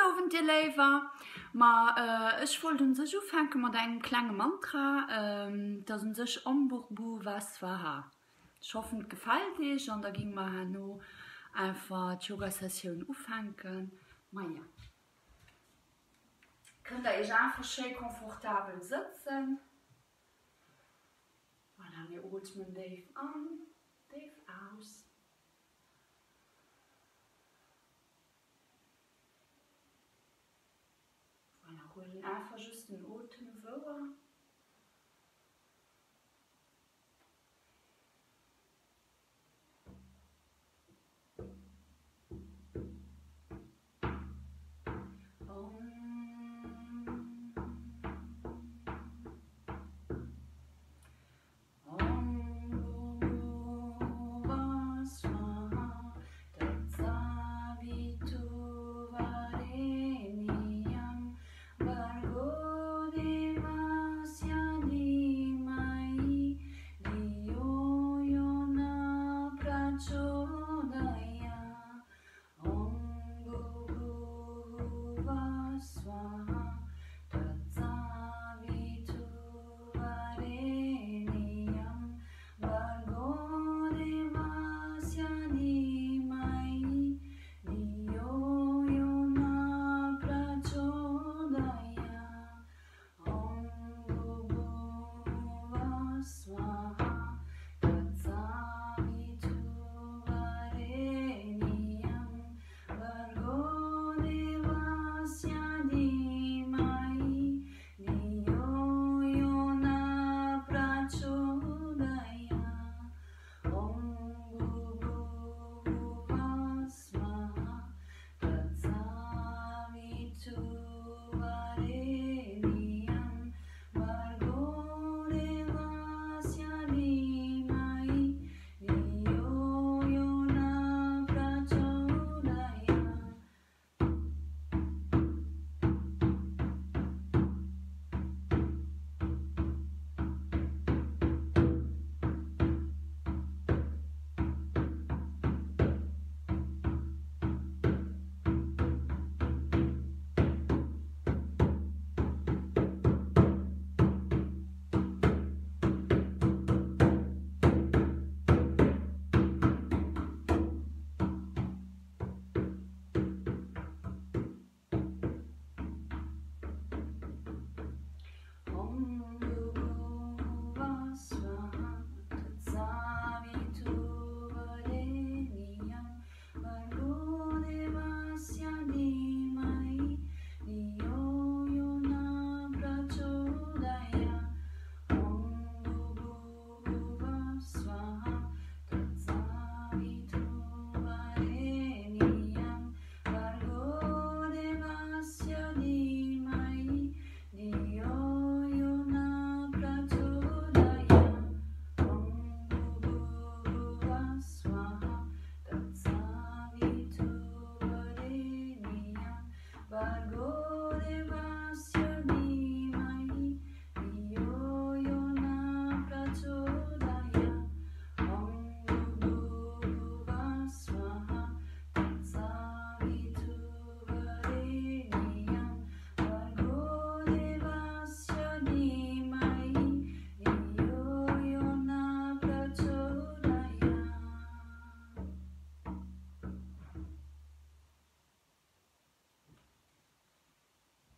Owend dir Léiwer. Ma ech wollt un sech ufänke mat engem klenge Mantra, et ass un sech Om Bhur Swaha. Ech hoffen et gefält iech an da ginge mer herno einfach d'Yoga Sessioun ufänken. Maja, kënnt der iech einfach schéi confortabel sëtzen. Voilà, mir ootmen déif an, déif aus. Voilà, huelen einfach just den Otem wouer.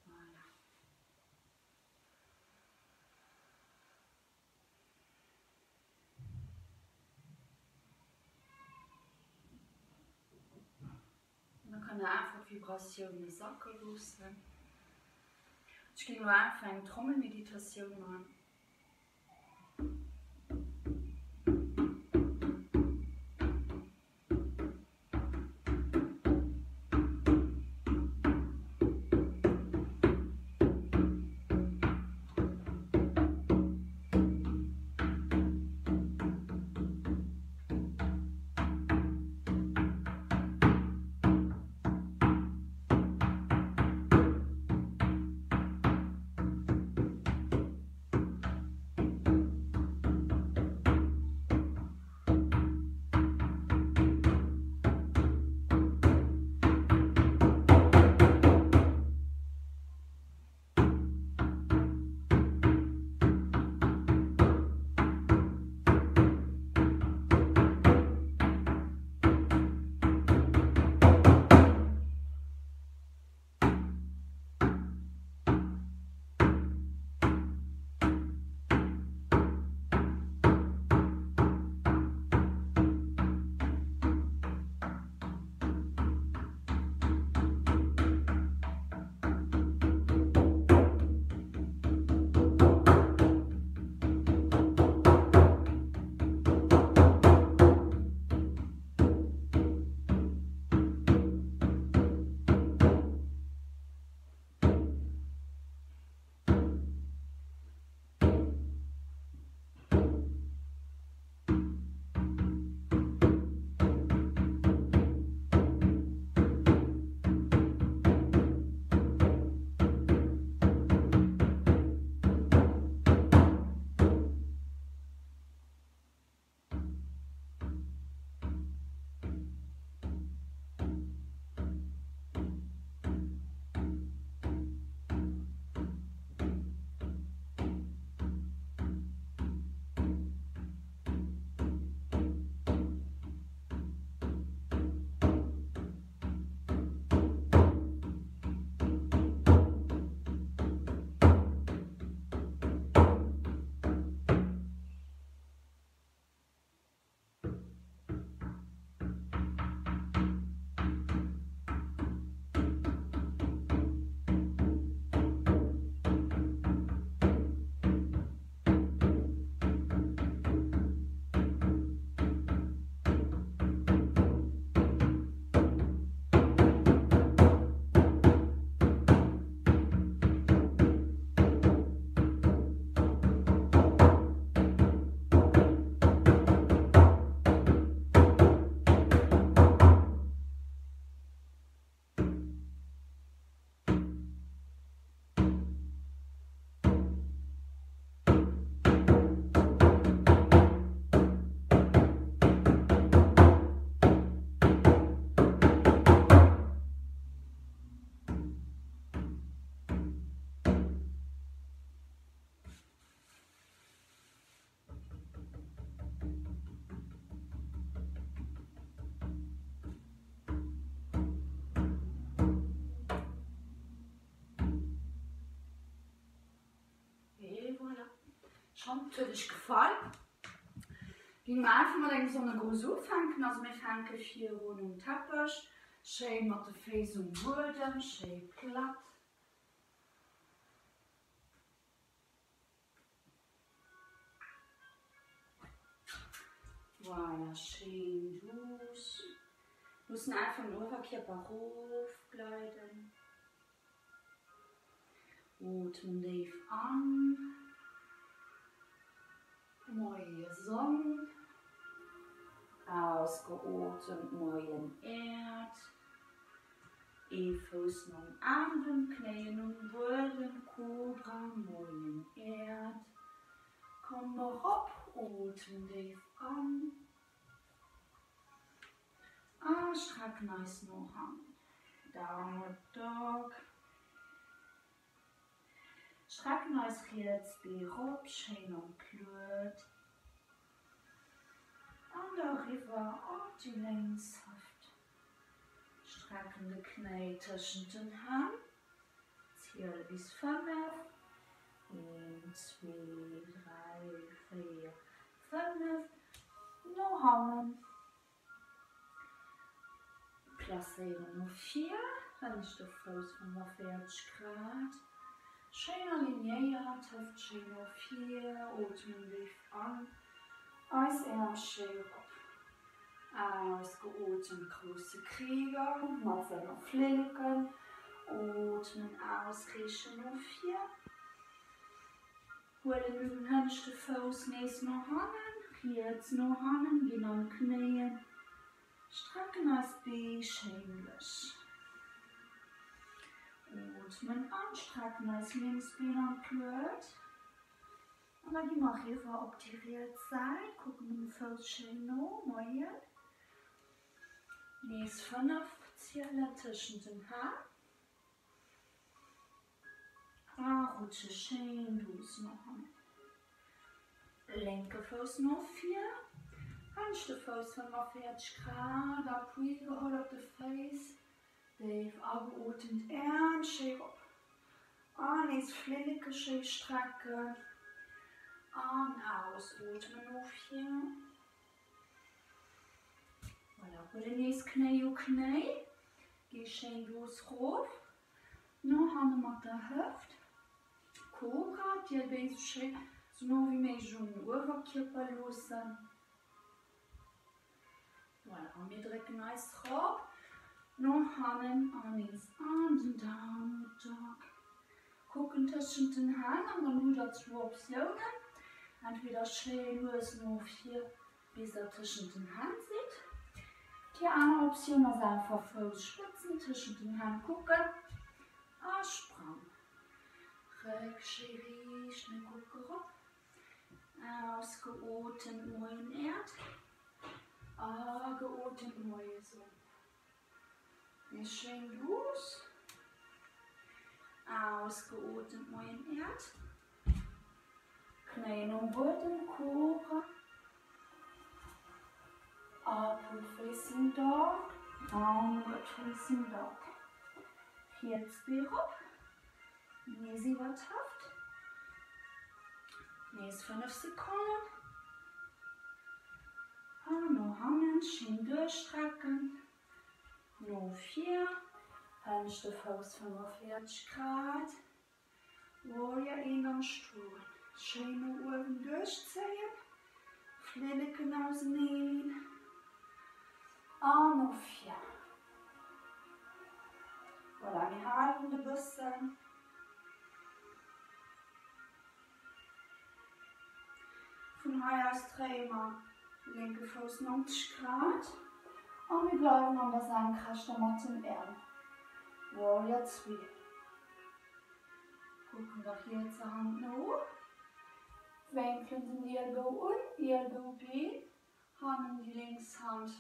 Voilà. Da kann der einfach d'Vibratioune sacke loossen. Ech ginn elo einfach eng Trommelmeditatioun man. Ech hoffen et huet iech gefall. Géinge mer einfach mat engem Sonnegruss ufänken. Also mir fänke virun um Teppech, schéi mat de Féiss um Buedem, schéi platt. Voilà, schéin duuss. Loossen einfach den Oberkierper rofgleiden. Ootmen déif an. Moie Sonn. Ausgeotemt, Moien Äerd. Ee Fouss nom aneren, Knéien um Buedem, Kobra, Moien Äerd. Komm erop, ootmen déif an a strecken eis no hannen. Downward Dog. Strecken eis riets Bee rop, schéin an d'Lued. An da riwwer op déi lénks Hëft. Strecken de Knéi tëschent den Hänn. Ziele bis 5. Een, zwee, dräi, véier, 5. No hannen. Placéieren no vir, hënneschte Fouss 45 Grad, schéin alignéiert, Hëft schéin no vir, ootmen déif an, eis Äerm schéi erop, ausgeotemt, grousse Krieger mat senger Flilleken, ootmen aus, reechen no vir. Huelen den hënneschte Fouss nees no hannen, riets no hannen, ginn an d'Knéien, strecken eis Bee schéin duerch. Ootmen an, strecken eis lénks Been an d'Lued an da gi mer riwwer op déi riets Säit, kucken dem Fouss schéin no. Moien. Nees 5 zielen tëschent den Hänn. A rutsche schéin duuss no hannen. Lénke Fouss no vir, hënneschte Fouss 45 Grad, Appui geholl op de Féiss, déif ageotemt, Äerm schéi rop. An nees Flilleke schéi strecken an ausootmen no vir. Voilà, huelen nees Knéi u Knéi, gi schéin duuss rof. No hanne mat der Hëft, Cobra, d'Ielbeen sou schéin sou no wéi méiglech un den Uewerkierper loossen. Voilà, a mir drécken eis rop no hannen an nees an den Downward Dog. Kucken tëschent den Hänn an dann hutt der zwou Optiounen, entweder schéi lues no vir bis der tëschent den Hänn sidd. Déi aner Optioun ass einfach Fousspëtzen tëschent den Hänn kucken a sprang. Réck schéi riicht, mir kucke rop, ausgeotemt Moien Äerd, ageotemt Moie Sonn. Nees schéin duuss, ausgeotemt Moien Äerd. Knéien um Buedem, Cobra, Upward facing dog, Downward facing dog. Riets Bee rop, nees iwwer d'Hëft, nees 5 Sekonnen an no hannen, schéin duerchstrecken, no vir, hënneschte Fouss 45 Grad. Warrior I am Stuhl. Schéin no uewen duerchzéien, Flilleken auseneen an no vir. Voilà, mir halen e bëssen. Vun hei aus dréie mer lénke Fouss 90 Grad a mir bleiwen an der Senkrechter mat den Äerm. Warrior II. Kucken der rietser Hand no, wénkelen den Ielbou un, Ielboubeen, hannen déi lénks Hand,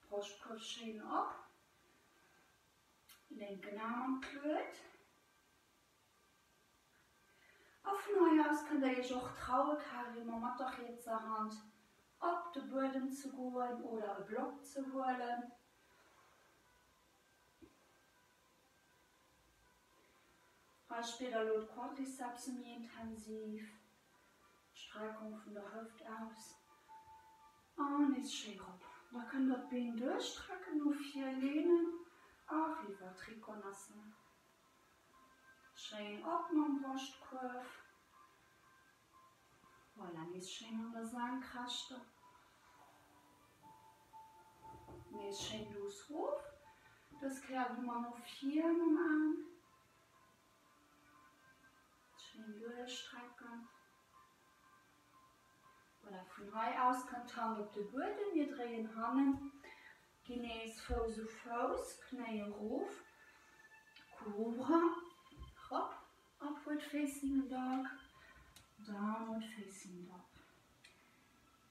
Broschtkuerf schéin op, lénken Aarm an d'Lued. A vun hei aus kënnt der iech och traue carrément mat der rietser Hand op de Buedem ze goen oder e Block ze huelen. Hei spiert der elo d'Quadricepse méi intensiv. Streckung vun der Hëft aus. An nees schéi rop. Da kënnt der d'Been duerchstrecken, no vir lehnen a riwwer, Trikonasana. Schéin op mam Broschtkuerf. Voilà, nees schéin an der Senkrechter. Nees schéin douce rof. Dës Kéier gi mer no vir mam Aarm. Schéin duerchstrecken. Voilà, vun hei aus kënnt d'Hand op de Buedem. Mir dréien hannen, ginn nees Fouss u Fouss, Knéi erof, Cobra, rop, Upward Facing Dog, Downward Facing Dog.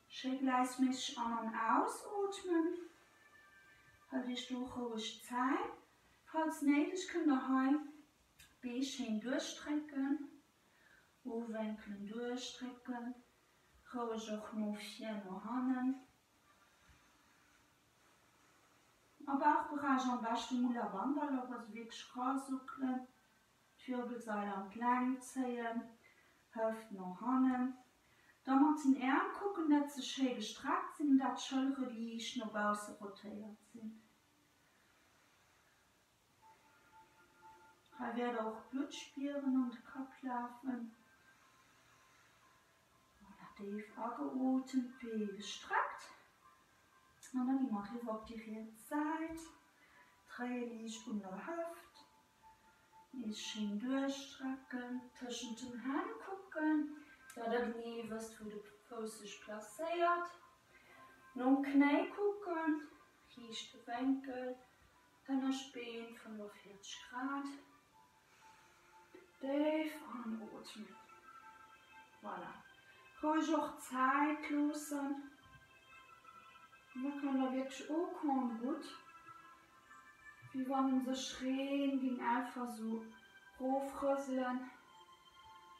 Schéi gläichméisseg an an ausootmen. Halt iech do roueg Zäit. Falls néideg kënnt der hei d'Bee schéin duerchstrecken. Uwénkelen, duerchdrécken, roueg och no vir, no hannen. A Bauchberäich am beschte Mula Bandha Lock, also wierklech rasuckelen, d'Wirbelsail an d'Längt zéien, Hëft no hannen. Da mat den Äerm kucken, dat se schéi gestreckt sinn, dat d'Schëllere liicht no bausse rotéiert sinn. Hei wäert der och Blutt spieren an de Kapp lafen. Voilà, déif ageotemt, d'Bee gestreckt. An da gi mer eriwwer op déi riets Säit. Dréie liicht un der Hëft. Nees schéin duerchstrecken, tëschent den Hänn kucken, dat der genee wësst, wou de Fouss sech placéiert. Nom Knéi kucken, riichte Wénkel. Ënnerscht Been 45 Grad. Déif an ootmen. Voilà. Roueg och Zäit loossen. An da kann der wierklech au compte-gouttes, wéi wann en sech reen ging einfach sou rofrëselen.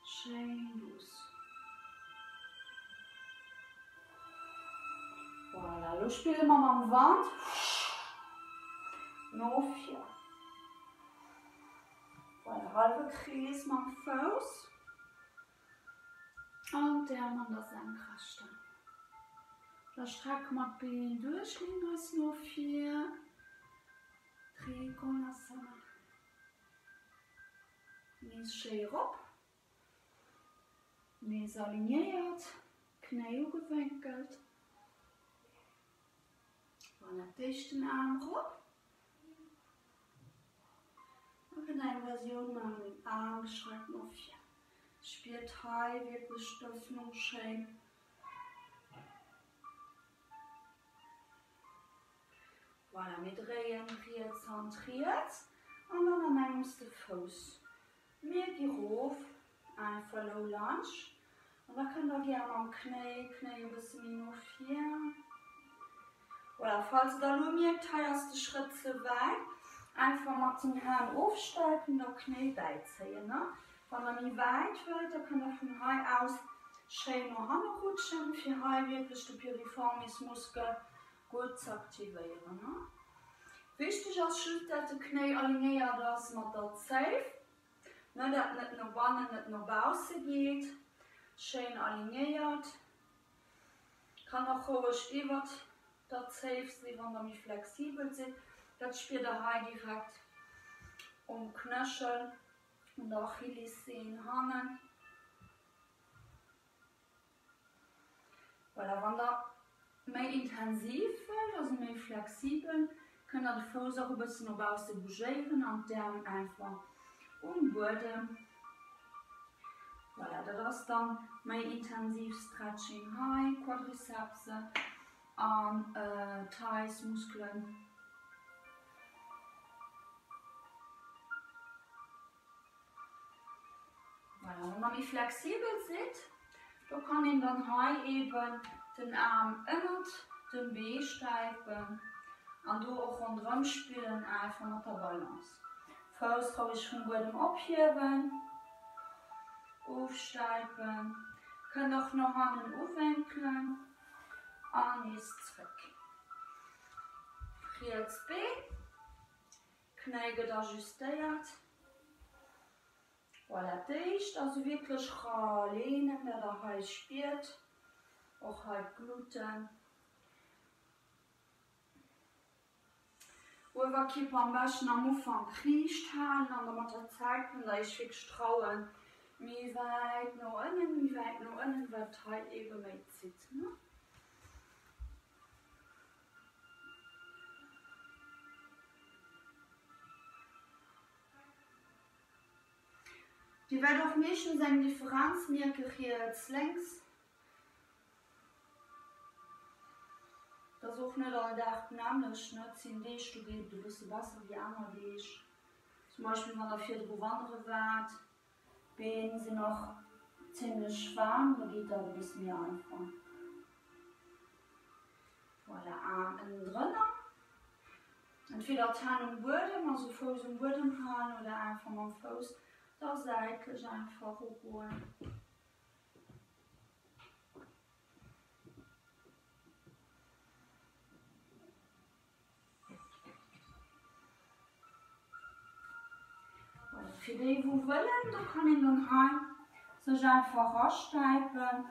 Schéin douce. Voilà, elo spille mer mam Wand no vir. Voilà, hallwe Krees mam Fouss an d'Äerm an der Senkrechter. Da strecke mer d'Been duerch, leeën eis no vir. Trikonasana. Nees schéi erop. Nees alignéiert, Knéi ugewénkelt. Voilà, d'éischt den Aarm rop. Mir kënnen eng Versioun maachen, den Aarm gestreckt no vir. Spiert hei wierklech d'Ëffnung schéin. Voilà, mir dréien riets Hand riets an dann an engems de Fouss. Mir gi rof, einfach low lunge an da kënnt der gär mam Knéi, Knéi e bësse méi no vir. Voilà, falls der elo mierkt, hei ass de Schrëtt ze wäit, einfach mat den Hänn ofstäipen, da Knéi bäizéien, ne? Wann der méi wäit wëllt, da kënnt der vun hei aus schéin no hanne rutschen, fir hei wierklech de Piriformis-Muskel gutt z'aktivéieren. Wichteg ass just dat de Knéi alignéiert ass mat der Zéif, ne, dat net no bannen, net no bausse geet. Schéin alignéiert. Kann och roueg iwwert der Zéif sinn, wann der méi flexibel sidd. Dat spiert der hei direkt um Knöchel, un der Achillessehn hannen. Voilà, wann der méi intensiv wëllt, also méi flexibel, kënnt der de Fouss och e bëssen no bausse bougéieren an d'Äerm einfach um Buedem. Voilà, dat ass dann méi intensiv Stretching hei, Quadricepse an Thighs-Muskelen. Voilà, wann der méi flexibel sidd, do kann een dann hei eben den Aarm ënnert dem Bee stäipen an do och ronderëm spillen, einfach mat der Balance. Fouss roueg vum Buedem ophiewen, ofstäipen, kënnt och no hannen uwénkelen an nees zréck. Riets Been. Knéi gëtt ajustéiert. Voilà, d'éischt also wierklech raleenen, dat der hei spiert, och hei d'Gluten. Uewerkierper am beschten am Ufank riicht halen an da mat der Zäit kënnt der iech wierklech trauen, méi wäit no ënnen, méi wäit no ënnen, well et hei eebe méi zitt, ne? Dir wäert och meeschtens eng Differenz mierke riets, lénks. Et ass och net all Dag d'nämmlecht, ne? Et sinn Deeg, do geet et e bësse besser wéi aner Deeg. Zum Beispill wann der virdru wandere waart, d'Been sinn nach zimmlech waarm, da geet dat e bësse méi einfach. Voilà, Aarm ënnendrënner. Entweder d'Hänn um Buedem, also Fouss um Buedem halen oder einfach mam Fouss da säitlech einfach erogoen. Voilà, fir déi wou wëllen, do kann een dann hei sech einfach rastäipen.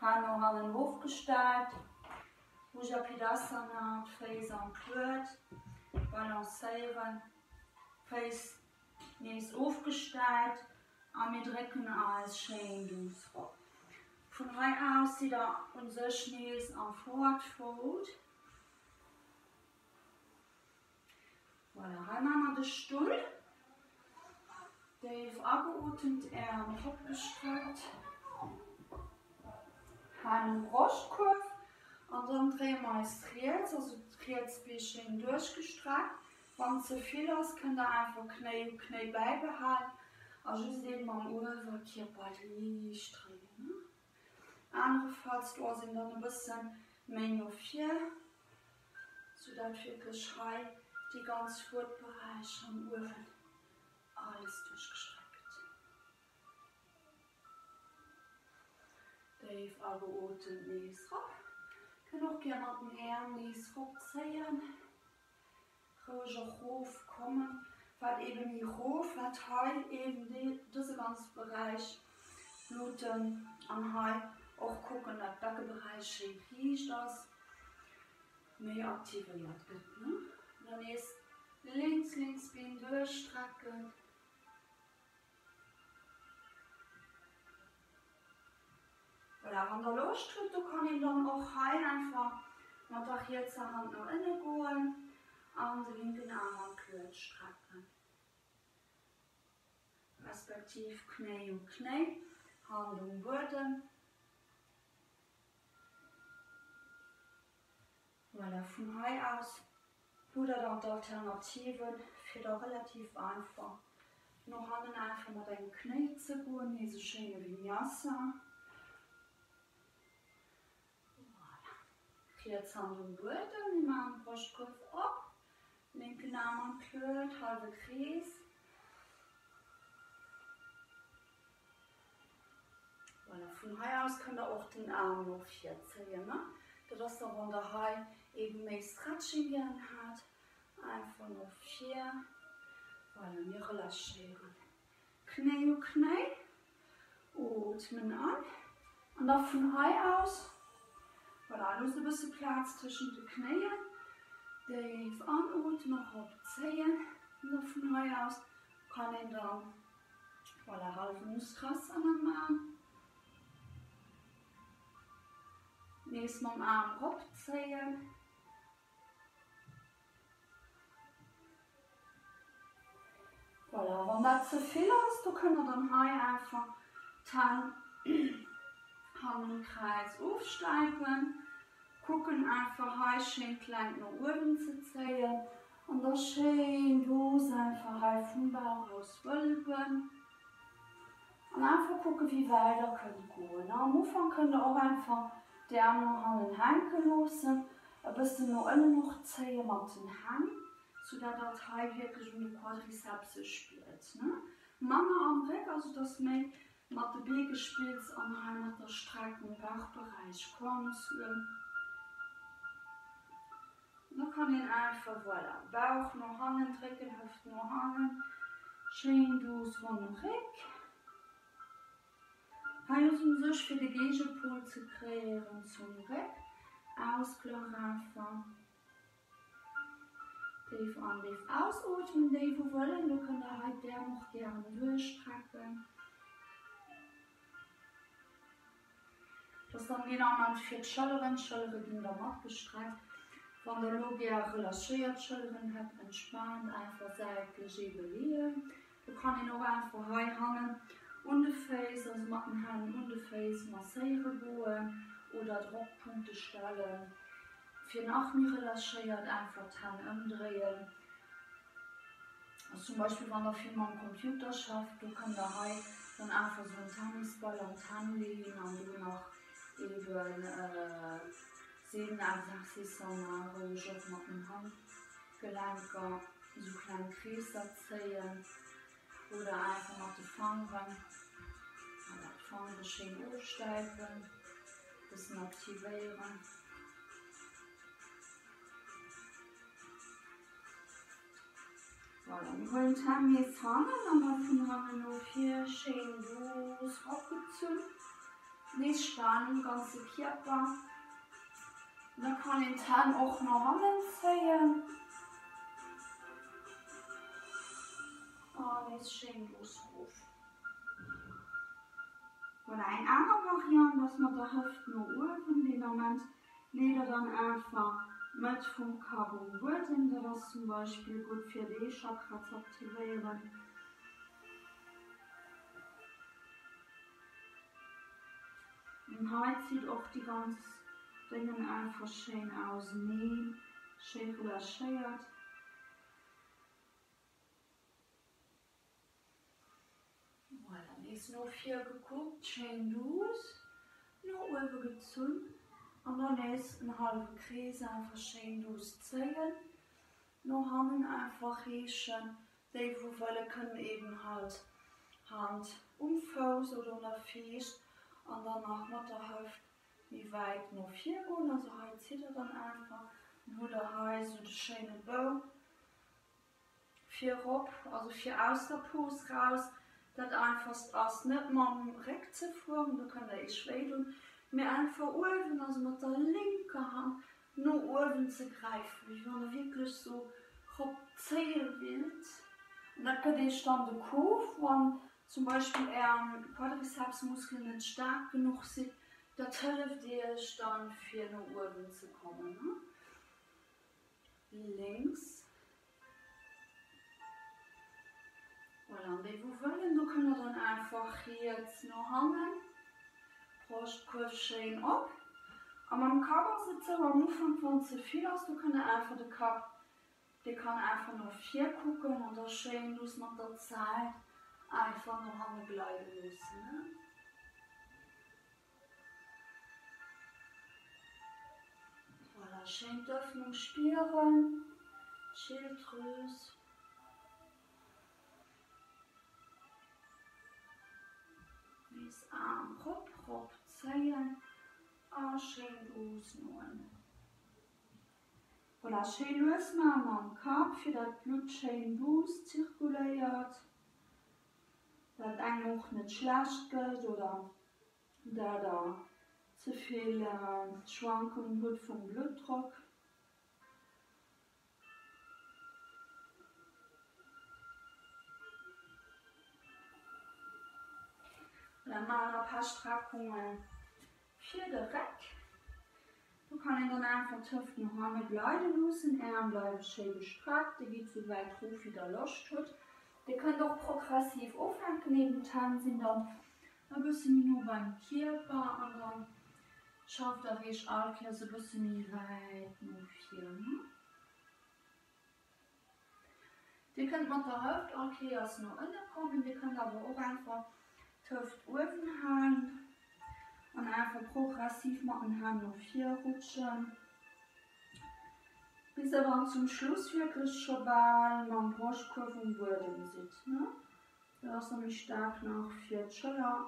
Hänn no hannen ofgestäipt. Bhujapidasana, d'Féiss an d'Lued, balancéieren, d'Féiss nees ofgestäipt a mir drécken eis schéin duuss rop. Vun hei aus sidd der un sech nees am Forward Fold. Voilà, hei maache mer de Stull. Déif ageotemt, Äerm eropgestreckt, Hänn um Broschtkuerf an dann dréie mer eis riets, also d'riets Bee schéin duerchgestreckt. Wann ze vill ass, kënnt der einfach Knéi u Knéi bäibehalen a just eben mam Uewerkierper liicht dréien. Anerefalls, do ass een dann e bësse méi no vir, sou dat wierklech hei déi ganz Wuertberäich an uewen alles duerchgestreckt gëtt. Déif ageotemt nees rop. Kënnt och gär mat den Äerm nees rop zéien. Roueg och rof kommen. Wat eben méi rof, wat hei eben dëse ganze Beräich Gluten an hei och kucken dat Beckeberäich schéin riicht ass, méi aktivéiert gëtt. Dann nees lénks, lénks Been duerchstrecken. Voilà, wann der Loscht hutt, do kann een dann och hei einfach mat der rietser Hand no ënne goen an de linken Aarm an d'Lued strecken, respektiv Knéi u Knéi, Hand um Buedem. Voilà, vun hei aus hutt der dann d'Alternative fir da relativ einfach no hannen einfach mat engem Knéi ze goen, nees e schéine Vinyasa. Voilà, riets Hand um Buedem, mir maachen de Broschtkuerf op, lénken Aarm an d'Lued, hallwe Krees. Voilà, vun hei aus kënnt der och den Aarm no vir zéien, ne? Dat ass da wann der hei eben méi Stretching gären hat, einfach no vir. Voilà, mir relâchéieren Knéi u Knéi, ootmen an an da vun hei aus, voilà, loosst e bësse Plaz tëschent de Knéien, déif anootmen, erop zéien an da vun hei aus kann een dann Voilà, hallwen Ustrasana maan. Nees mam Aarm rop zéien. Voilà, wann dat ze vill ass, do kënnt der dann hei einfach d'Hänn hannen um Kräiz ofstäipen. Kucken einfach hei schéin d'Längt no uewen ze zéien an da schéin douce einfach hei vum Bauch aus wëlben an einfach kucken wéi wäit der kënnt goen. Am Ufank kënnt der och einfach d'Äerm no hannen hänke loossen, e bëssen no ënnen och zéie mat den Hänn, sou dat der et hei wierklech un de Quadricepse spiert. Manner am Réck, also dass méi Mat de Bee gespillt an hei mat der Streckung Bauchberäich, Core-Muskelen. Da kann een einfach, voilà, Bauch no hannen drécken, Hëft no hannen, Schéin douce ronne Réck. Hei ass un sech fir de Géigepol ze kréieren zum Réck. Ausglach einfach. Déif an, déif ausootmen. Déi wou wëllen, do kënnt der hei d'Äerm och gären duerchstrecken. Dat ass dann deen Ament fir d'Schëlleren. D'Schëllere ginn da matgestreckt. Wann der elo gär relâchéiert Schëlleren hätt, entspaant einfach säitlech eebe leeën. Do kann een och einfach hei hannen un de Féiss, also mat den Hänn un de Féiss masséiere goen oder Drockpunkte stellen. Fir nach méi relâchéiert, einfach d'Hänn ëmdréien. Zum Beispill wann der vill mam Computer schafft, do kënnt der hei dann einfach sou en Tennisball an d'Hänn leeën an do nach eben Sehnenexercicer maachen, roueg och mat den Handgelenker sou kleng Kreesser zéien oder einfach mat de Fangeren, voilà, d'Fangere schéin ofstäipen, bëssen aktivéieren. Voilà, mir huelen d'Hänn nees hannen an da vun hannen no vir schéin douce ropgezunn. Nees Spannung, ganze Kierper. Da kann een d'Hänn och no hannen zéien. An nees schéin douce rof. Voilà, eng aner Variant ass mat der Hëft no uewen deen Ament. Leet der dann einfach d'Mëtt vum Kapp um Buedem, dat ass zum Beispill gutt fir dee Chakra z'aktivéieren. An hei zitt och déi ganz Déngen einfach schéin auseneen, schéi relâchéiert. Voilà, nees no vir gekuckt, schéin douce no uewe gezunn an dann nees en hallwe Krees einfach schéin douce zéien, no hannen einfach reechen. Déi wou wëlle kënnen eben halt Hand um Fouss oder un der Viischt an dann nach mat der Hëft méi wäit no vir goen. Also hei zitt der dann einfach, dann hutt der hei sou de schéine Bou. Virop, also fir aus der Pose raus, dat einfachst ass net mam Réck ze fueren, do kënnt der iech wéi doen, mee einfach uewen, also mat der lénker Hand no uewen ze gräifen, wéi wann der wierklech sou rop zéie willt. An dat gëtt iech dann de Coup, wann zum Beispill är Quadricepsmuskelen net staark genuch sinn, dat hëlleft iech dann fir no uewen ze kommen. Lénks. Voilà, an déi wou wëllen, do kënnt der dann einfach riets no hannen, Broschtkuerf schéin op. A mam Kapp ass et sou, am Ufank wann ze vill ass, do kënnt der einfach de Kapp, dee kann einfach no vir kucken an da schéin lues mat der Zäit einfach no hanne gleide loossen. Voilà, schéin d'Öffnung spieren, d'Schilddrüs. Nees Aarm rop, rop zéien a schéin douce no ënnen. Voilà, schéi lues maache mam Kapp, fir dat d'Blutt schéin douce zirkuléiert. Dat engem och net schlecht gëtt oder dat der ze vill Schwankungen hutt vum Bluttdrock. Da maache mer e paar Streckungen fir de Reck. Do kann een dann einfach d'Hëft no hanne gleide loossen, Äerm bleiwe schéi gestreckt, Dir gitt sou wäit rof wéi der Loscht hutt. Dir kënnt och progressiv ufänken, eben d'Hänn sinn dann e bësse méi no beim Kierper an dann schafft der iech all Kéiers e bësse méi wäit no vir. Dir kënnt mat der Hëft all Kéiers no ënne kommen, dir kënnt awer och einfach d'Hëft uewen halen an einfach progressiv mat den Hänn no vir rutschen, bis der dann zum Schluss wierklech scho bal mam Broschtkuerf um Buedem sidd. Dat ass da méi staark nach fir d'Schëller.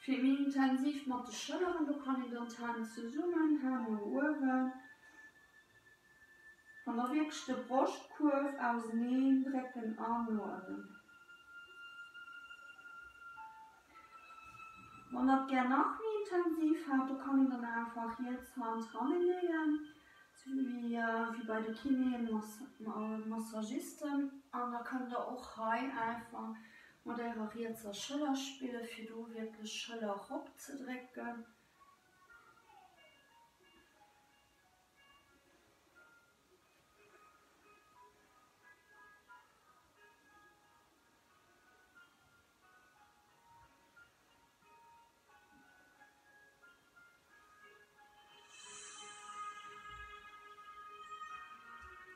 Fir méi intensiv mat de Schëlleren, do kann een dann d'Hänn zesummen, Hänn no uewen. An da wierklech de Broschtkuerf auseneen drécken an no ënnen. Wann der et gär nach méi intensiv hat, do kann een dann einfach riets Hand hanne leeën, sou wéi bei de Kinéen, Massagisten. An da kënnt der och hei einfach mat ärer rietser Schëller spillen, fir do wierklech Schëller rop ze drécken.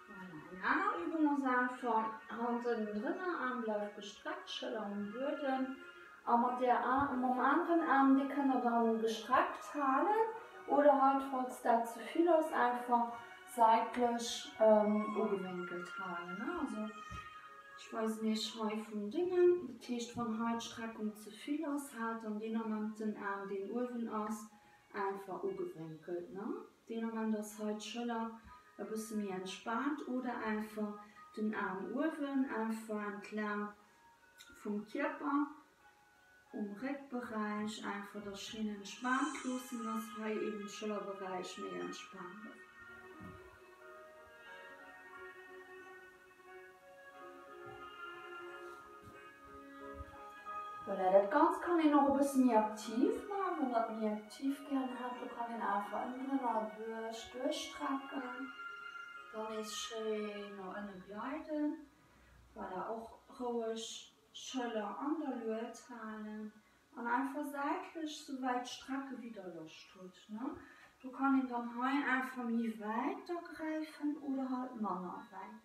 Voilà, eng aner Übung ass einfach, Hand ënnendrënner, Aarm bleift gestreckt, Schëller um Buedem a mat der mam aneren Aarm, dee kënnt der dann gestreckt halen oder halt, falls dat ze vill ass, einfach säitlech ugewénkelt halen. Also Ech weisen iech hei vum Déngen, dat heescht wann hei d'Streckung ze vill ass, haalt dann deen Ament den Aarm deen uewen ass einfach ugewénkelt, ne? Deen Ament ass hei d'Schëller e bësse méi entspaant oder einfach den Aarm uewen einfach entlaang vum Kierper um Réckberäich einfach da schéin entspaant loossen, dass hei eben d'Schëllerberäich méi entspaant ass. Voilà, dat Ganzt kann een och e bësse méi aktiv maachen, wann der et méi aktiv gären hätt. Do kann een einfach ënnendrënner duerch duerchstrecken, dann nees schéin no ënne gleiden. Voilà, och roueg Schëller an der Lued halen an einfach säitlech sou wäit strecke wéi der Loscht hutt. Do kann een dann hei einfach méi wäit da gräifen oder halt manner wäit.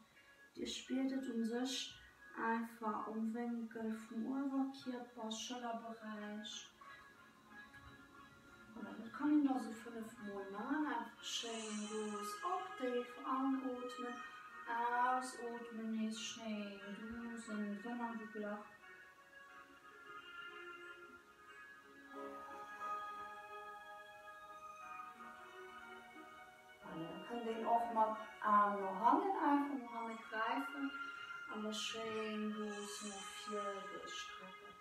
Dir spiert et un sech einfach um Wénkel vum Uewerkierper, Schëllerberäich. Voilà, dat kann een da sou 5 mol man. Einfach schéin douce och déif anootmen, ausootmen, nees schéin douce ënnendrënner an de Lach. Voilà, da kënnt een och mat Aarm no hannen einfach no hanne gräifen an da schéin douce no vir duerchstrecken.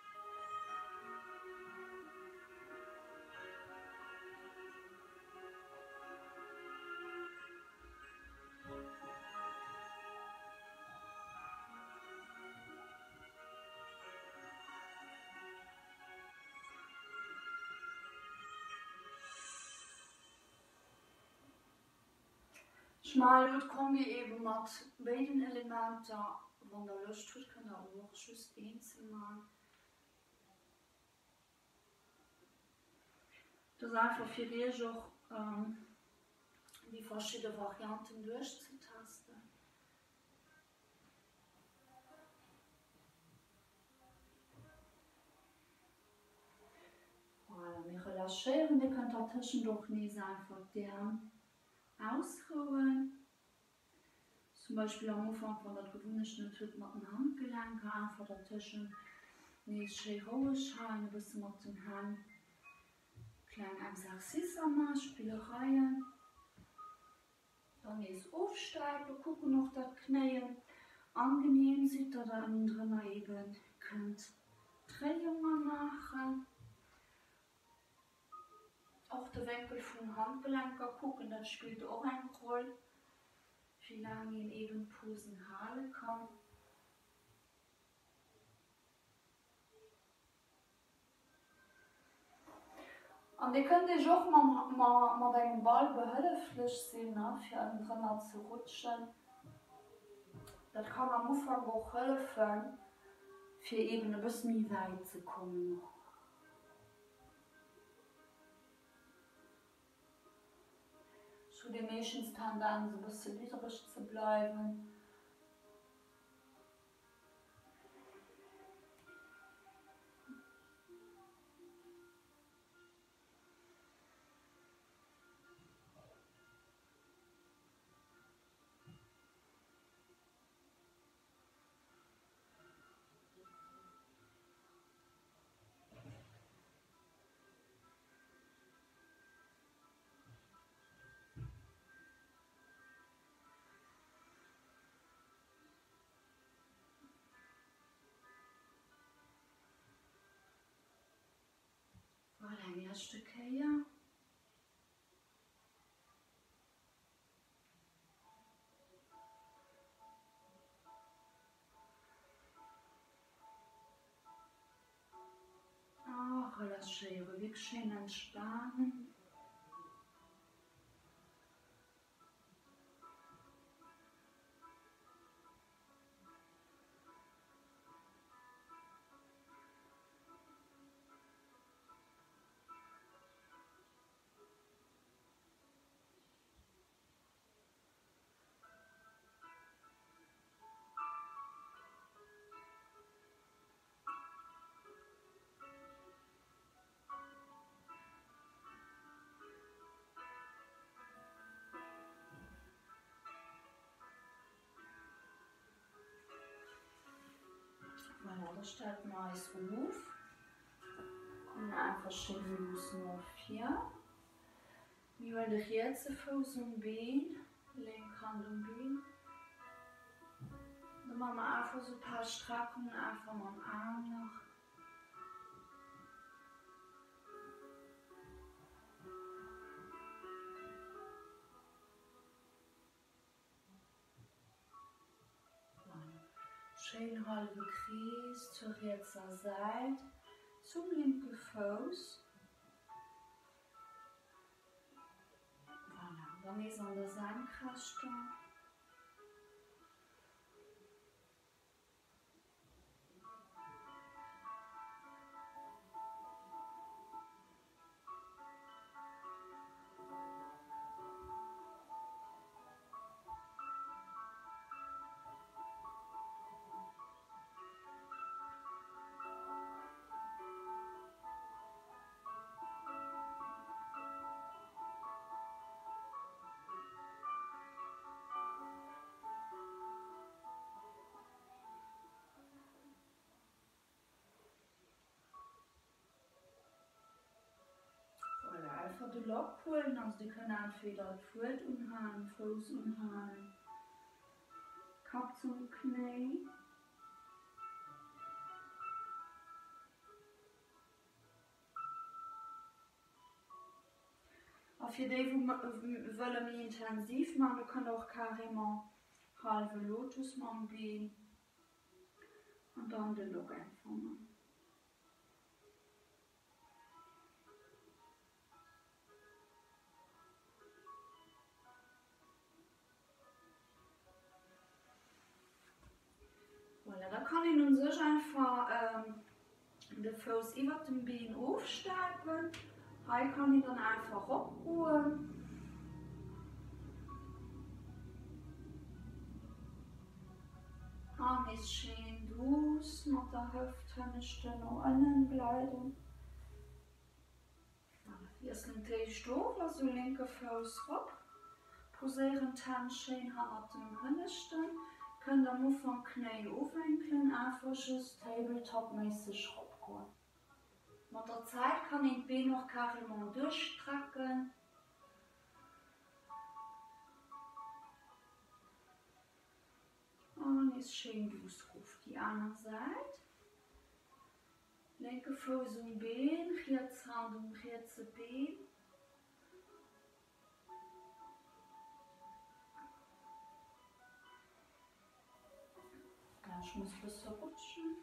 Ech maachen elo d'Kombi eben mat béiden Elementer. Wann der Loscht hutt kënnt der och just eenzel man. Dat ass einfach fir iech och déi verschidde Varianten duerchzetesten. Voilà, mir relâchéieren. Dir kënnt dertëschent och nees einfach d'Äerm ausrouen. Zum Beispill am Ufank, wann der d'Gewunnecht net hutt mat den Handgelenker, einfach dertëschent nees schéi roueg halen, e bësse mat den Hänn kleng Exercicer maachen, Spillereien. Dann nees ofstäipen, kucken och dat d'Knéien angenehm sidd, dat der ënnendrënner eben kënnt Dréiunge maachen. Och de Wénkel vun Handgelenker kucken, dat spillt och eng Roll, wéi laang een eben d'Posen hale kann. An dir kënnt iech och mat engem Ball behëlleflech sinn, fir ënnendrënner ze rutschen. Dat kann am Ufank och hëllefen, fir eben e bësse méi wäit ze kommen och. Ech hu déi meeschtens Tendenz e bësse liddereg ze bleiwen. Eng leschte Kéier. A relâchéiere, wierklech schéin entspanen. Voilà, da stellt mer eis of, kommen einfach schéin lues no vir. Mir huelen de rietse Fouss um Been, lénk Hand um Been. Da maache mer einfach esou e paar Streckungen, einfach mam Aarm nach. Schéin hallwe Krees zur rietser Säit, zum linke Fouss. Voilà, dann nees an der Senkrechter. Voilà, einfach de Lock huelen, also dir kënnt entweder d'Fuert unhalen, Fouss unhalen, Kapp zum Knéi. A fir déi wou wëlle méi intensiv man, do kënnt der och carrément hallwe Lotus mam Been an dann de Lock einfach man. Voilà, da kann een un sech einfach de Fouss iwwert dem Been ofstäipen. Hei kann een dann einfach ropgoen. An nees schéin duuss mat der Hëft hënneschte no ënnen gleiden. Wiesselen d'éischt of, also lénke Fouss rop, poséieren d'Hänn schéin hannert dem Hënneschten, kënnt am Ufank Knéi ofwénkelen, einfach just Tabletop-méisseg rop goen. Mat der Zäit kann een d'Been och carrément duerchstrecken. An nees schéin duuss rof déi aner Säit. Lénke Fouss um Been, riets Hand um rietse Been. Ech muss bësse rutschen.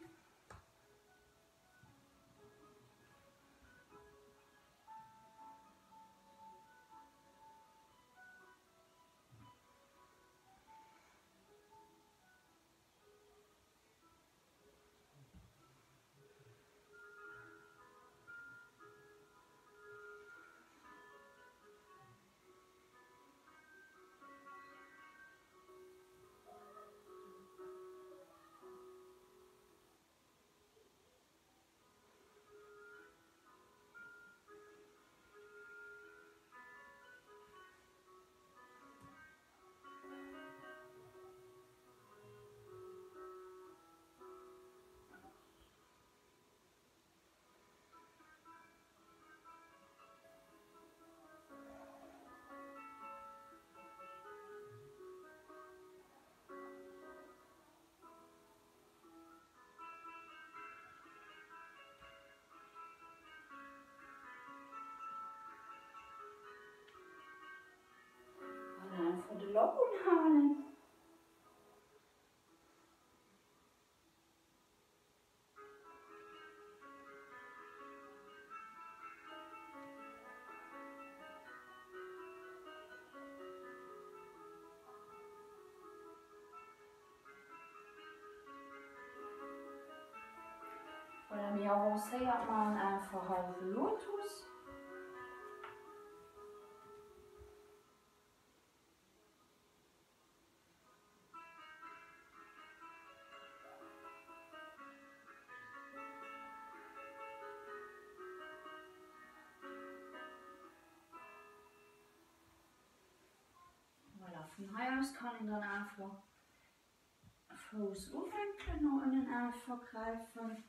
entspanen. Voilà, méi avancéiert man einfach hallwe Lotus. Voilà, vun hei aus kann een dann einfach Fouss uwénkelen, no ënnen einfach gräifen.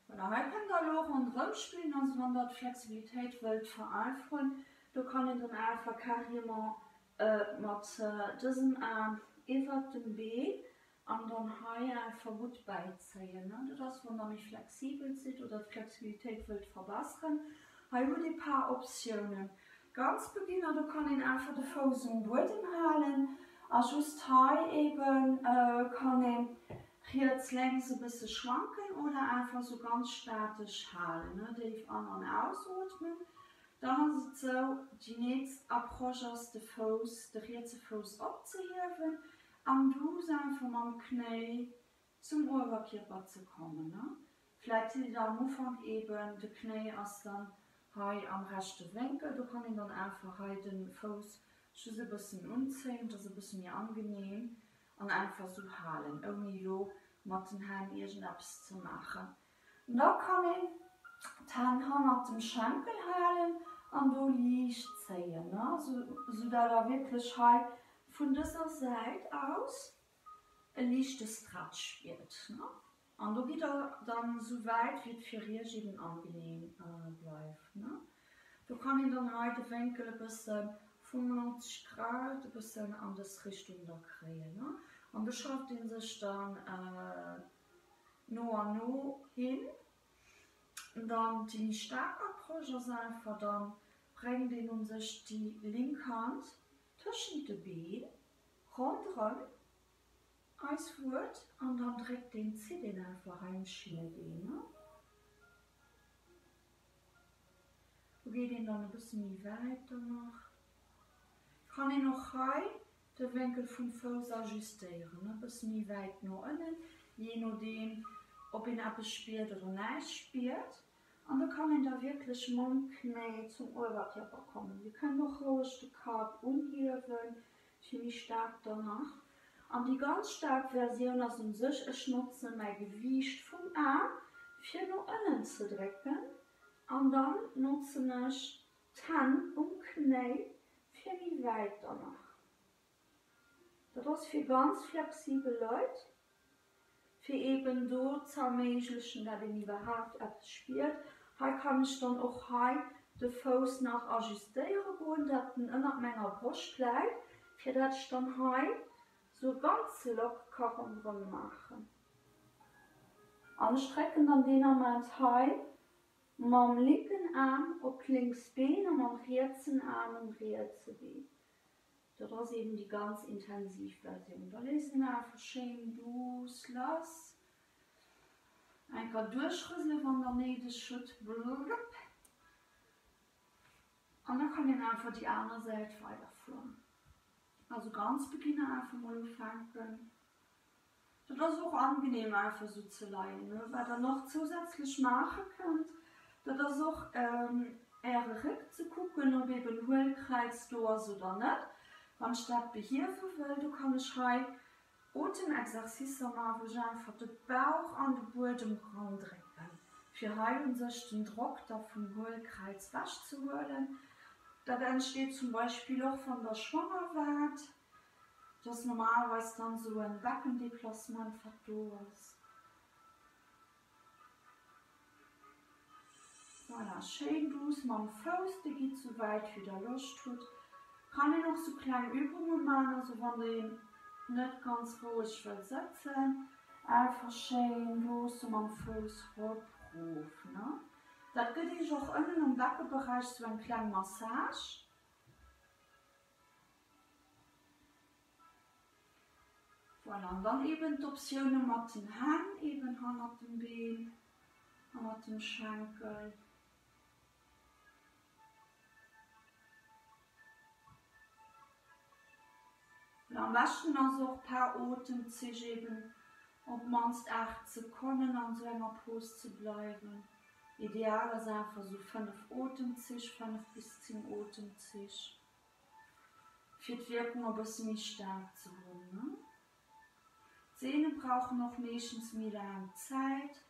Voilà, hei kënnt der elo ronderëm spillen, also wann der d'Flexibilitéit wëllt vereinfachen, do kann een dann einfach carrément mat dësem Aarm iwwert dem Been an dann hei einfach gutt bäizéien. Dat ass wann der méi flexibel sidd oder d'Flexibilitéit wëllt verbesseren. Hei hutt ee paar Optiounen. Ganz Beginner, do kann een einfach de Fouss um Buedem halen a just hei eben kann een riets lénks e bësse schwanken oder einfach sou ganz statesch halen, ne, déif an an ausootmen. Dann ass et sou, déi nächst Approche ass de Fouss, de rietse Fouss opzehiewen an douce einfach mam Knéi zum Uewerkierper ze kommen, ne. Vläit sidd dir am Ufank eben, de Knéi ass dann hei am rechte Wénkel, do kann een dann einfach hei de Fouss just e bëssen unzéien, et ass e bësse méi angenehm, an einfach sou halen, ouni lo mat den Hänn iergendeppes ze maachen. Da kann een d'Hänn hannert dem Schenkel halen an do liicht zéien, sou dat der wierklech hei vun dëser Säit aus e liichte Stretch spiert. An do gitt der dann esou wäit wéi et fir iech eben angenehm bleift. Do kann een dann hei de Wénkel e bësse 95 Grad e bëssen an dës Richtung da kréien. An do schafft een sech dann no an no hin. Dann déi méi staark Approche ass einfach, dann bréngt een un sech déi link Hand tëschent de Been ronderëm eis Wuert an dann dréckt een, zitt een einfach hei um Schinnebeen. Do geet een dann e bësse méi wäit dann nach. Kann een och hei de Wénkel vum Fouss ajustéieren, e bësse méi wäit no ënnen, jee nodeem ob een eppes spiert oder näischt spiert. An do kann een da wierklech mam Knéi zum Uewerkierper kommen. Dir kënnt och roueg de Kapp unhiewen, fir méi staark dann nach. An déi ganz staark Versioun ass un sech, ech notze mäi Gewiicht vum Aarm fir no ënnen ze drécken an dann notzen ech d'Hänn um Knéi fir méi wäit dann nach. Dat ass fir ganz flexibel Leit. fir eben do ze erméiglechen, dat een iwwerhaapt eppes spiert. Hei kann ech dann och hei de Fouss nach ajustéiere goen, dat en ënnert menger Broscht läit, fir dat ech dann hei sou e ganze Lock ka ronderëm maachen. An ech drécken dann deen Ament hei mam linken Aarm op d'lénks Been a mam rietsen Aarm um rietse Been. Dat ass eben déi ganz intensiv Versioun. Da léisst een einfach schéin douce lass. Enker duerchrësele wann der néideg hutt. Blurp. An da kann een einfach déi aner Säit weiderfueren. Also ganz Beginner einfach mol ufänken. Dat ass och angenehm einfach sou ze leien. Wat der nach zousätzlech maache kënnt, dat ass och äre Réck ze kucken, ob eben Huelkräiz do ass oder net. Wann ech dat behiewe wëll, do kann ech hei Otemexercicer maachen, wou ech einfach de Bauch an de Buedem randrécken, fir hei un sech den Drock da vum Huelkräiz wech ze huelen. Dat entsteet zum Beispill och wann der schwanger waart. Et ass normalerweis dann sou en Beckendéplacement wat do ass. Voilà, schéin douce mam Fouss, dir gitt sou wäit wéi der Loscht hutt. Kann een och sou kleng Übunge man, also wann een net ganz roueg wëll sëtzen. Einfach schéin luuss sou mam Fouss rop, rof, ne? Dat gëtt iech och ënnen um Beckeberäich sou eng kleng Massage. Voilà, an dann eben d'Optioune mat den Hänn eben hannert dem Been, hannert dem Schenkel. An am beschten ass och per Otemzich eben op d'mannst 8 Sekonnen an sou enger Pose ze bleiwen. Ideal ass einfach sou 5 Otemzich, 5 bis 10 Otemzich, fir d'Wierkung e bësse méi staark ze hunn. D'Sehne brauchen och meeschtens méi laang Zäit.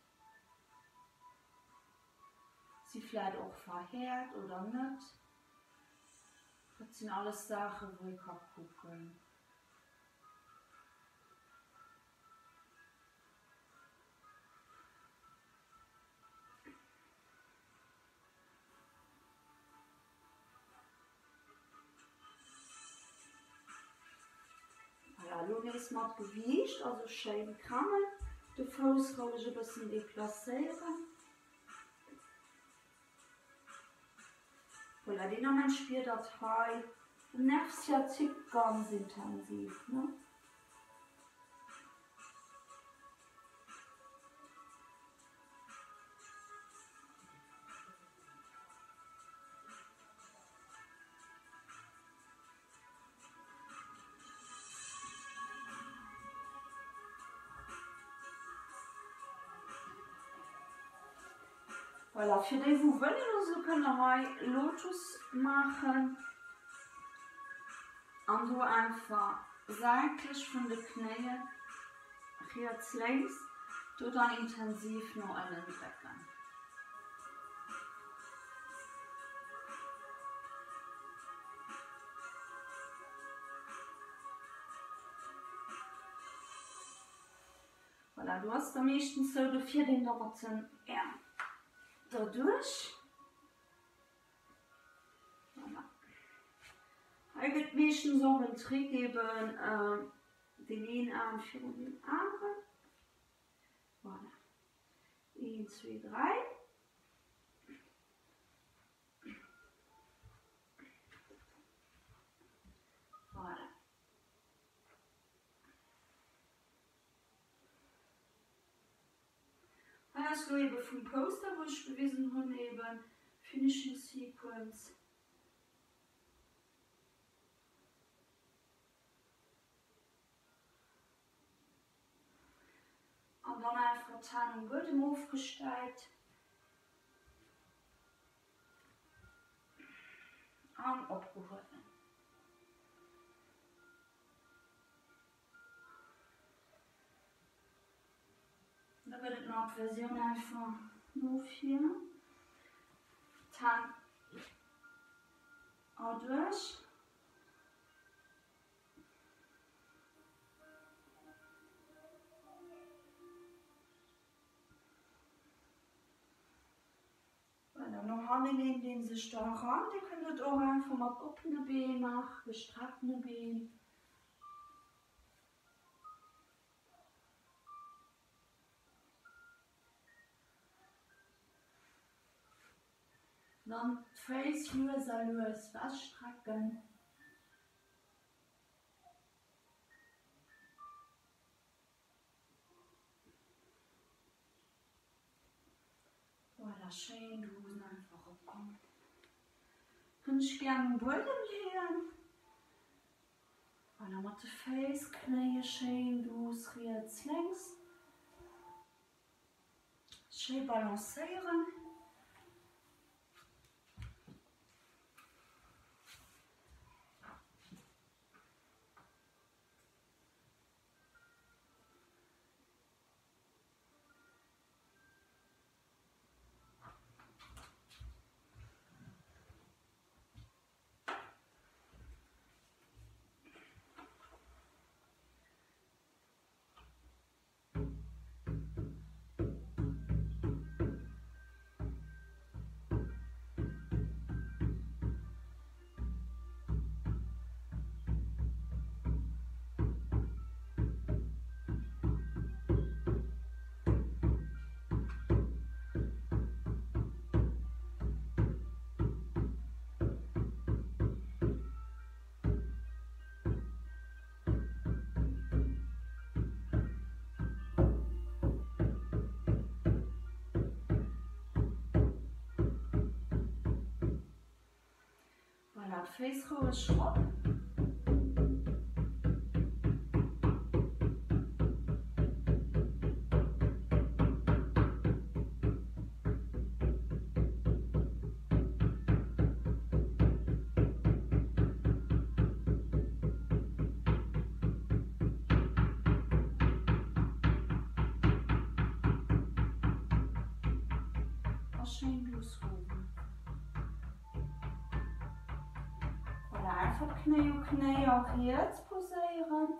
Si vläit och verhäert oder net. Dat sinn alles Saachen, wou ee ka kucken. Voilà, elo nees mat Gewiicht, also schéin krammen, de Fouss roueg e bëssen deplacéieren. Voilà, deen Ament spiert der hei um Nerf sciatique ganz intensiv, ne? Voilà, fir déi wou wëllen esou kënne hei Lotus maachen an do einfach säitlech vun de Knéien riets lénks do dann intensiv no ënnen drécken. Voilà, do ass da meeschtens sou, do fiert een da mat den Äerm derduerch. Voilà. Hei gëtt meeschtens och en Trick eben, deen een Aarm virun deem aneren. Voilà. Een, zwee, dräi. Voilà. Hei ass lo eben vum Poster wou ech gewisen hunn eben Finishing Sequence. An dann einfach d'Hänn um Buedem ofgestäipt. An opgehuewen. Da gëtt et nach d'Versioun einfach no vir. D'Hänn erduerch. Voilà, no hanne leent een sech da eran. Dir kënnt et och einfach mat oppene Been maachen, gestrecktene Been. Dann d'Féiss lues a lues wechstrecken. Voilà, schéin d'Hosen einfach eropkommen. Hunn ech gär um Buedem leeën. Voilà, mat de Féiss, Knéie schéin douce riets, lénks. Schéi balancéieren. Féiss roueg rop. A schéin duuss ruffen. Voilà, einfach Knéi u Knéi a riets poséieren.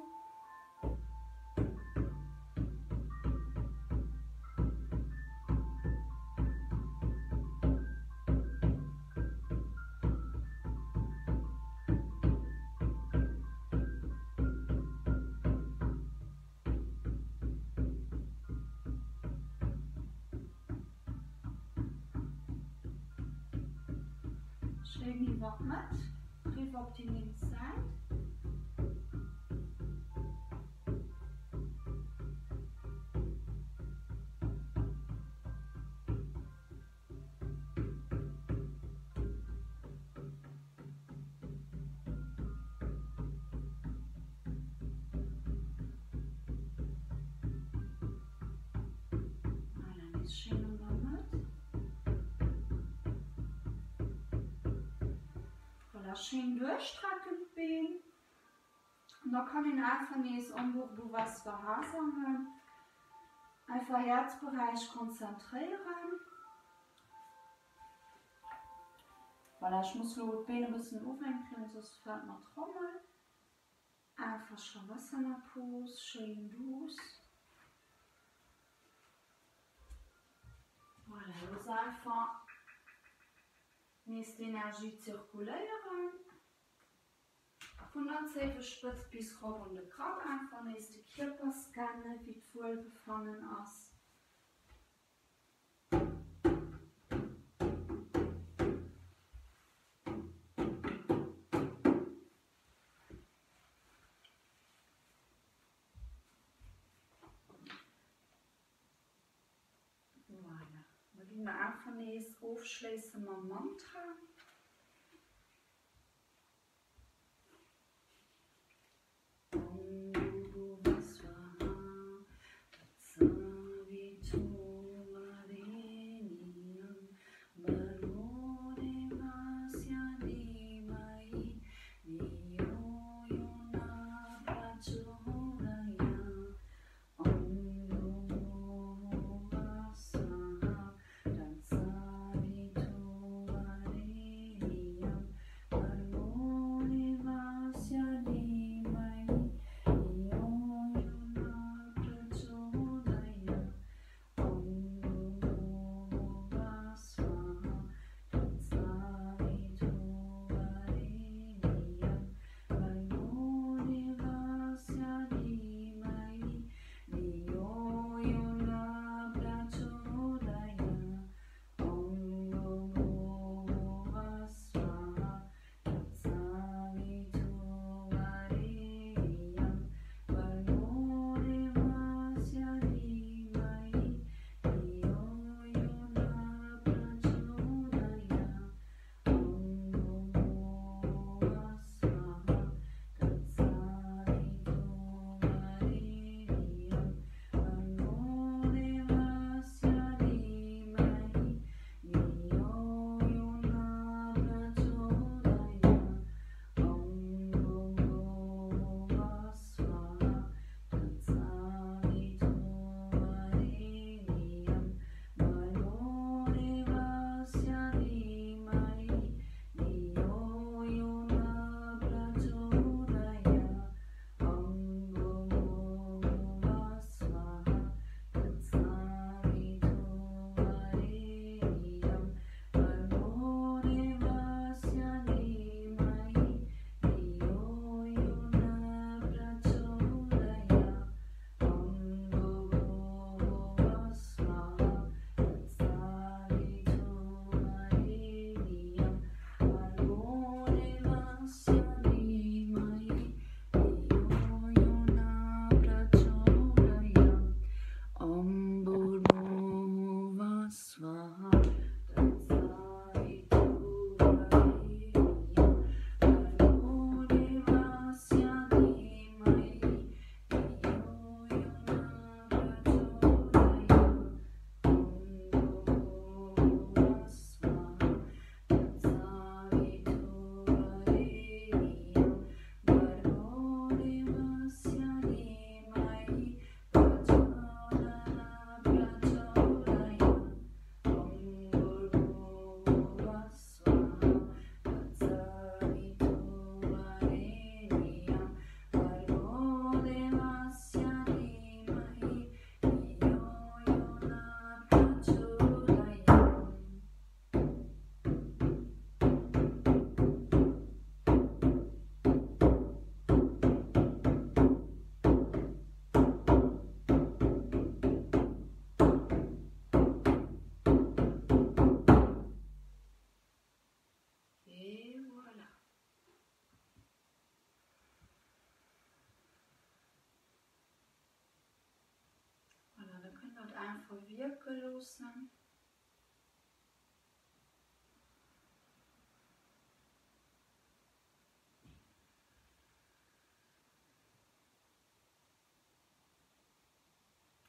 Schéin iwwer d'Mëtt, riwwer op déi lénks Säit. Voilà, nees schéin an der Mëtt. Voilà, schéin duerchstrecken d'Been. An da kann een einfach nees Om Bhur Svaha sangen. Einfach Häerzberäich konzentréieren. Voilà, ech muss lo d'Been e bëssen uwénkelen, soss fält mer d'Trommel. Einfach Shavasana Pose, schéin duuss. Voilà, looss einfach nees d'Energie zirkuléieren. Vun der Zéiwespëtzt bis rop an de Grapp einfach nees de Kierper scannen, wéi d'Wuelbefannen ass. Voilà, da gi mer einfach nees ofschléisse mam Mantra. loossen.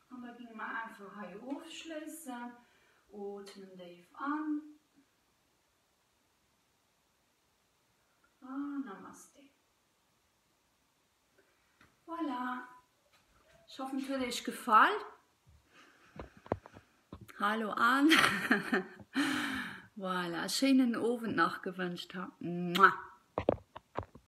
An da ginge mer einfach hei ofschléissen. Ootmen déif an. An Namaste. Voilà. Ech hoffen et huet iech gefall. Hallo Anne. Voilà, schéinen Owend nach gewënscht. Mouah.